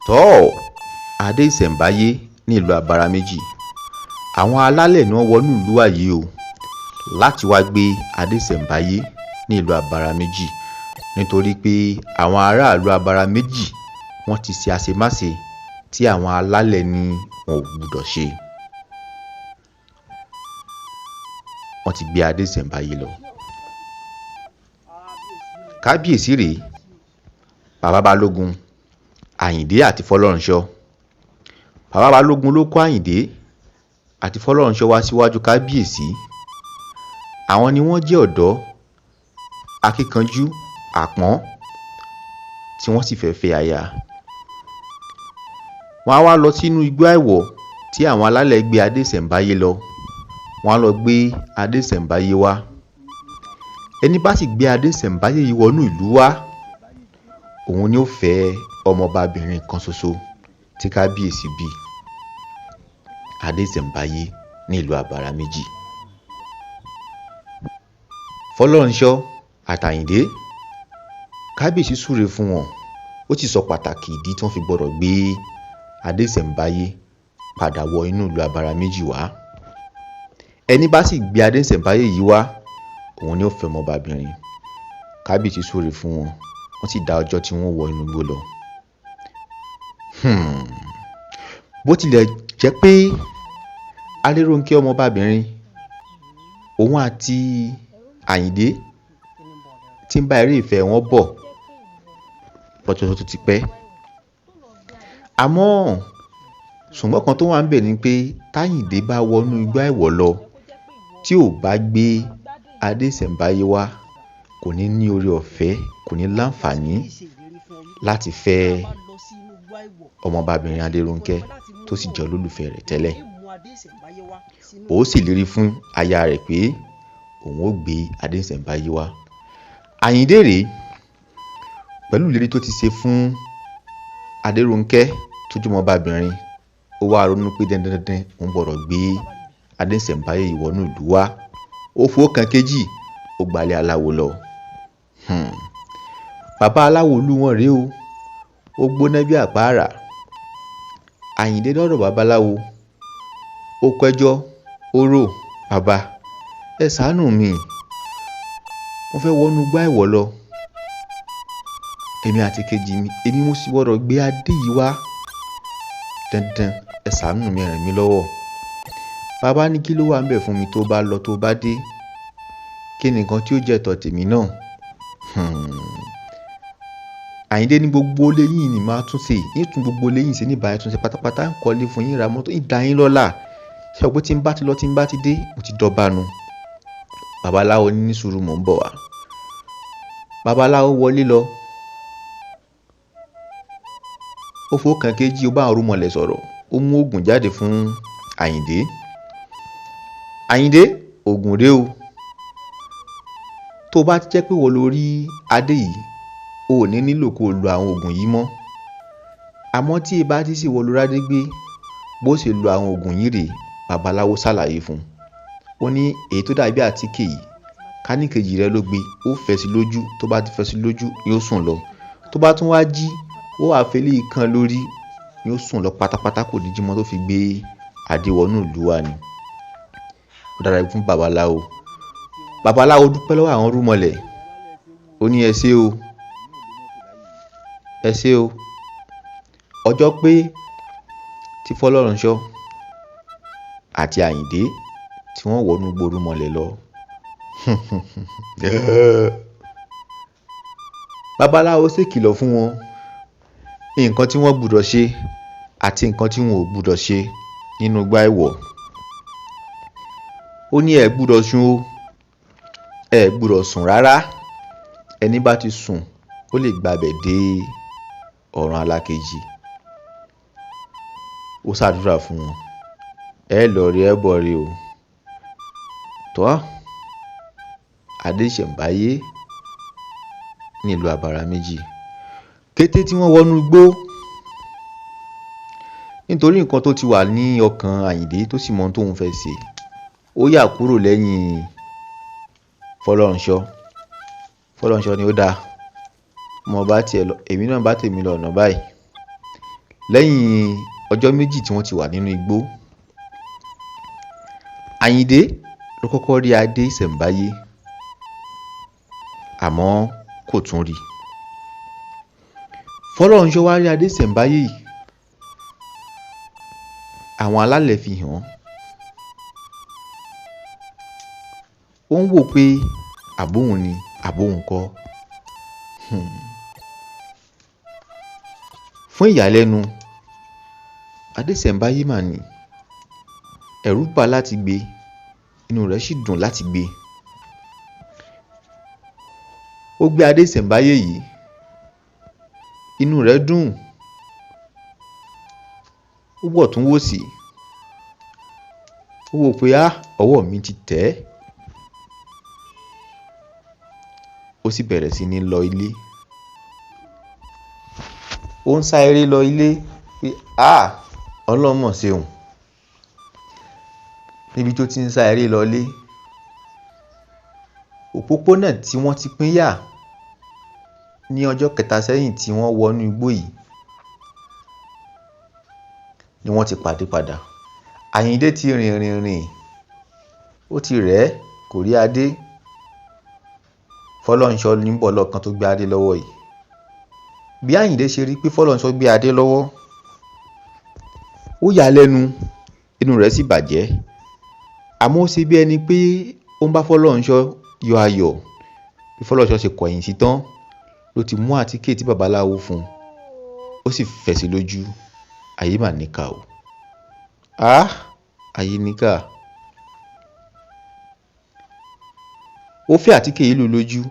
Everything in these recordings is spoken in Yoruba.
Tọ́ọ̀, adé ìṣẹ̀ǹbáyé nílùú abara méjì. Àwọn alálẹ̀ ni wọ́n wọnú ìlú wa yìí o láti wáá gbé adé ìṣẹ̀ǹbáyé nílùú abara méjì, nítorí pé àwọn aráàlú abara méjì wọ́n ti ṣe àṣemáṣe tí àwọn alálẹ̀ ní wọn ò gbúdọ̀ ṣe. Wọ́n ti gbé adé ìṣẹ̀ǹbáyé lọ. Kábíyèsí rèé, bàbá balógun, Àyìndé àti Fọlọ́runṣọ́. Bàbá balógun ló kó Àyìndé àti Fọlọ́runṣọ́ wá síwájú kábíyèsí. Àwọn ni wọ́n jẹ́ ọ̀dọ́ akíkanjú àpọ́n tí wọ́n sì fẹ́ẹ́ fẹ́ aya. Wọ́n á wá lọ sínú igbó àìwọ̀ tí àwọn alálẹ̀ gbé adé ìṣẹ̀ǹbáyé lọ. Wọ́n á lọ gbé adé ìṣẹ̀ǹbáyé wá. Ẹni bá sì gbé adé ìṣẹ̀ǹbáyé yìí wọnú ìlú wá, òun ni ó fẹ́ ọmọbabìnrin kan ṣoṣo tí kábíyèsí bí, adé ìṣẹ̀ǹbáyé nílùú abara méjì. Fọlọ́runṣọ́ àtàyìndé, kábíyèsí súre fún wọn, ó sì sọ pàtàkì ìdí tí wọ́n fi gbọ́dọ̀ gbé adé ìṣẹ̀ǹbáyé padà wọ inú ìlú abara méjì wá. Ẹni bá sì gbé adé ìṣẹ̀ǹbáyé yìí wá, òun ni ó fẹ́ ọmọbabìnrin. Kábíyèsí súre fún wọn, wọ́n sì dá ọjọ́ tí wọ́n wọ inú igbó lọ. Bó tilẹ̀ jẹ́ pé Adérónkẹ́ ọmọbabìnrin, òun àti Àyìndé tí ń bá eré ìfẹ́ wọn bọ̀ lọ́jọ́ tó ti pẹ́. Àmọ́ ṣùgbọ́n kan tó wà ń bẹ̀ ni pé táyìndé bá wọnú igbó àìwọ̀ lọ, tí ò bá gbé adé ìṣẹ̀ǹbáyé wá, kò ní ní oore ọ̀fẹ́, kò ní láǹfààní láti fẹ́ ọmọbabìnrin Adérónkẹ́ tó sì jẹ́ olólùfẹ́ rẹ̀ tẹ́lẹ̀. Ó sì lérí fún aya rẹ̀ pé òun ó gbé adé ìṣẹ̀ǹbáyé wá. Àyìndé rèé, pẹ̀lú ìlérí tó ti ṣe fún Adérónkẹ́ tó jẹ́ ọmọbabìnrin, ó wá ronú pé dandan dandan òun gbọ́dọ̀ gbé adé ìṣẹ̀ǹbáyé yìí wọnú ìlú wá. Ó fowó kan kejì, ó gbalẹ̀ aláwo lọ. Hmm. Bàbá aláwo ìlú wọn rèé o, ó gbóná bí àpáàrà. Àyìndé dọ́dọ̀ babaláwo, ó kẹjọ́, ó rò, bàbá, ẹ ṣàánú mi, mo fẹ́ wọnú igbó àìwọ̀ lọ. Èmi àti kejì mi, èmi mo sì gbọ́dọ̀ gbé adé yìí wá. Dandan, ẹ ṣàánú mi, ẹ ràn mí lọ́wọ́. Bàbá ní kí ló wà ń bẹ̀ fún mi tó bá lọ tó bá dé? Kí ni nǹkan tí ó jẹ́ tọ̀ tèmi náà? Àyìndé ní gbogbo ilé yìí ni màá tún ṣe. Yín tún gbogbo ilé yìí ṣe ní ìbáyìí tún ṣe pátápátá, ń kọ́lé fún yín, ra mọ́tò, ń dá yín lọ́lá. Ṣé o pé tí ń bá ti lọ, tí ń bá ti dé, mo ti dọba nu. Babaláwo ní sùúrù, mò ń bọ̀ wá. Babaláwo wọlé lọ. Ó fowó kan kejì, ó bá àwọn irúnmọlẹ̀ sọ̀rọ̀. Ó mú òògùn jáde fún Àyìndé. Àyìndé, òògùn rèé o. Tó bá ti jẹ́ pé ìwọ lo rí adé yìí, o ò ní nílò kó lo àwọn òògùn yìí mọ́. Àmọ́ tí ẹ bá ti sì wọ lo rádé gbé, bó ṣe lo àwọn òògùn yìí rèé, babaláwo ṣàlàyé fún un. Ó ní èyí tó dàbí àtíkè yìí, ká ní kejì rẹ ló gbé, ó fẹ́ sí lójú, tó bá ti fẹ́ sí lójú, yóò sùn lọ. Tó bá tún wá jí, ó wá fẹ́ lé kan lórí, yóò sùn lọ pátápátá, kò ní jí mọ́ tó fi gbé adé wọnú ìlú wa ni. Ó dára fún babaláwo. Babaláwo dúpẹ́ lọ́wọ́ àwọn irúnmọlẹ̀. Ó ní ẹ ṣé o, ẹ ṣé o. Ọjọ́ pé tí Fọlọ́runṣọ́ àti Àyìndé tí wọ́n wọnú igbó irúnmọlẹ̀ lọ. Babaláwo ṣèkìlọ̀ fún wọn nǹkan tí wọ́n gbúdọ̀ ṣe àti nǹkan tí wọn ò gbúdọ̀ ṣe nínú igbó àìwọ̀. Ó ní ẹ gbúdọ̀ sùn o, ẹ gbúdọ̀ sùn rárá. Ẹni bá ti sùn, ó lè gbabẹ̀ dé ọ̀run alákejì. Ó ṣàdúrà fún wọn. Ẹ lọ rí, ẹ bọ̀ rí o. Tọ́, adé ìṣẹ̀ǹbáyé nílùú abara méjì. Kété tí wọ́n wọnú igbó, nítorí nǹkan tó ti wà ní ọkàn Àyìndé tó sì mọ ohun tóun fẹ́ ṣe, ó yà kúrò lẹ́yìn Fọlọ́runṣọ́. Fọlọ́runṣọ́ ni ó dáa. Mo bá tiẹ̀ lọ, èmi náà bá tèmi lọ ọ̀nà báyìí. Lẹ́yìn ọjọ́ 2 tí wọ́n ti wà nínú igbó, Àyìndé ló kọ́kọ́ rí adé ìṣẹ̀ǹbáyé, àmọ́ kò tún rí. Fọlọ́runṣọ́ wá rí adé ìṣẹ̀ǹbáyé yìí, àwọn alálẹ̀ fi hàn án. Ó ń wò pé àbóhun ni àbóhun kọ́. Fún ìyàlẹ́nu, adé ìṣẹ̀ǹbáyé mà ní. Ẹ̀rù bà á láti gbé, inú rẹ̀ sì dùn láti gbé. Ó gbé adé ìṣẹ̀ǹbáyé yìí, inú rẹ̀ dùn, ó wọ̀ tún wò sí, ó wò pé á ọwọ́ mi ti tẹ̀ ẹ́. Ó sì bẹ̀rẹ̀ sí ní lọ ilé. Ó ń sá eré lọ ilé pé á ọlọ́mọ ṣeun. Níbi tó ti ń sá eré lọ ilé, òpópónà tí wọ́n ti pín yà ní ọjọ́ kẹta sẹ́yìn tí wọ́n wọnú igbó yìí ni wọ́n ti pàdé padà. Àyìndé ti rìn rìn rìn, ó ti rẹ̀ ẹ́, kò rí adé. Fọlọ́runṣọ́ ní bọ̀ lọ́kàn tó gbé adé lọ́wọ́ yìí. Bí Àyìndé ṣe rí pé Fọlọ́runṣọ́ gbé adé lọ́wọ́, ó yà á lẹ́nu, inú rẹ̀ sì bàjẹ́. Àmọ́ ó ṣe bí ẹni pé ó ń bá Fọlọ́runṣọ́ yọ ayọ̀. Bí Fọlọ́runṣọ́ ṣe kọ̀yìn sí tán ló ti mú àtíkè tí babaláwo fún un, ó sì fẹ́ sí lójú. Ayé mà níkà o. Ah! Ayé níkà. Ó fẹ́ àtíkè yìí lù lójú.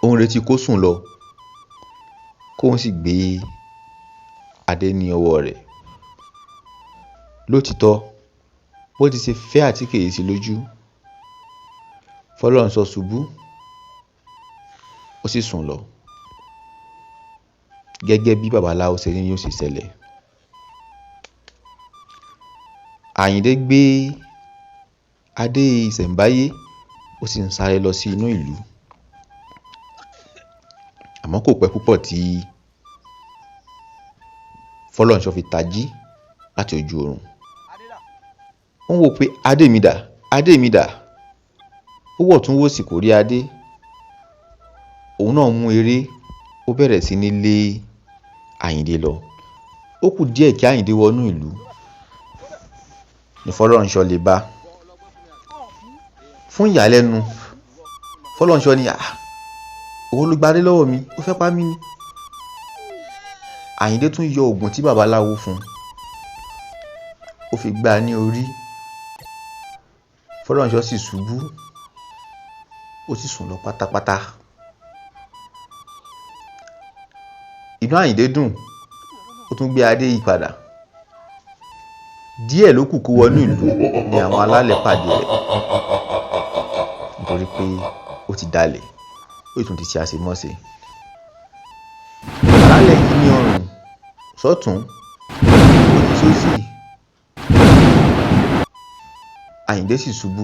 Ó ń retí kó sùn lọ, kóun sì gbé adé ní ọwọ́ rẹ̀. Lótìtọ́, bó ti ṣe fẹ́ àtíkè yìí sí lójú, Fọlọ́runṣọ́ ṣubú, ó sì sùn lọ. Gẹ́gẹ́ bí babaláwo ṣe ní yóò ṣe ṣẹlẹ̀. Àyìndé gbé adé ìṣẹ̀ǹbáyé, ó sì ń sáré lọ sí inú ìlú. Àmọ́ kò pẹ́ púpọ̀ tí Fọlọ́runṣọ́ fi tají láti ojú oorun. Ó ń wò pé adé mi dà, adé mi dà. Ó wọ̀ tún wò sí kò rí adé. Òun náà mú eré, ó bẹ̀rẹ̀ sí ní lé Àyìndé lọ. Ó kù díẹ̀ kí Àyìndé wọnú ìlú ní Fọlọ́runṣọ́ lè bá. Fún ìyàlẹ́nu, Fọlọ́runṣọ́ ní, "Ah! Òun ló gbadé lọ́wọ́ mi, ó fẹ́ pa mí ni." Àyìndé tún yọ oògùn tí babaláwo fún un, ó fi gbá a ní orí. Fọlọ́runṣọ́ sì ṣubú, ó sì sùn lọ pátápátá. Inú Àyìndé dùn, ó tún gbé adé yìí padà. Díẹ̀ ló kù kó wọnú ìlú ni àwọn alálẹ̀ pàdé rẹ̀, nítorí pé ó ti dalẹ̀, ó tún ti ṣe àṣemọ́ṣe. Alálẹ̀ yìí ní ọrùn sọ́tún, ó ti sósì. Àyìndé sì ṣubú.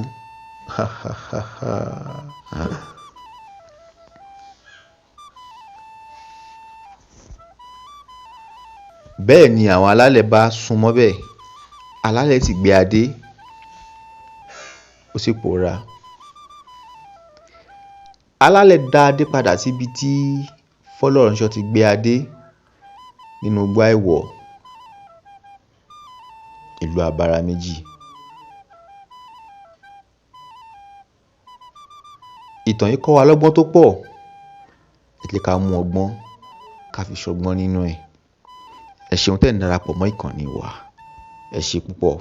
Bẹ́ẹ̀ ni àwọn alálẹ̀ bá sún mọ́ bẹ́ẹ̀. Alálẹ̀ sì gbé adé, ó sì pòórá. Alálẹ̀ dá adé padà síbi tí Fọlọ́runṣọ́ ti gbé adé nínú igbó àìwọ̀ ìlú Abara Méjì. Ìtàn yìí kọ́ wa lọ́gbọ́n tó pọ̀. Ẹ jẹ́ ká mú ọgbọ́n, ká fi ṣọgbọ́n nínú ẹ̀. Ẹ ṣeun tẹ́ ń darapọ̀ mọ́ ìkànnì wa. Ẹ ṣé púpọ̀.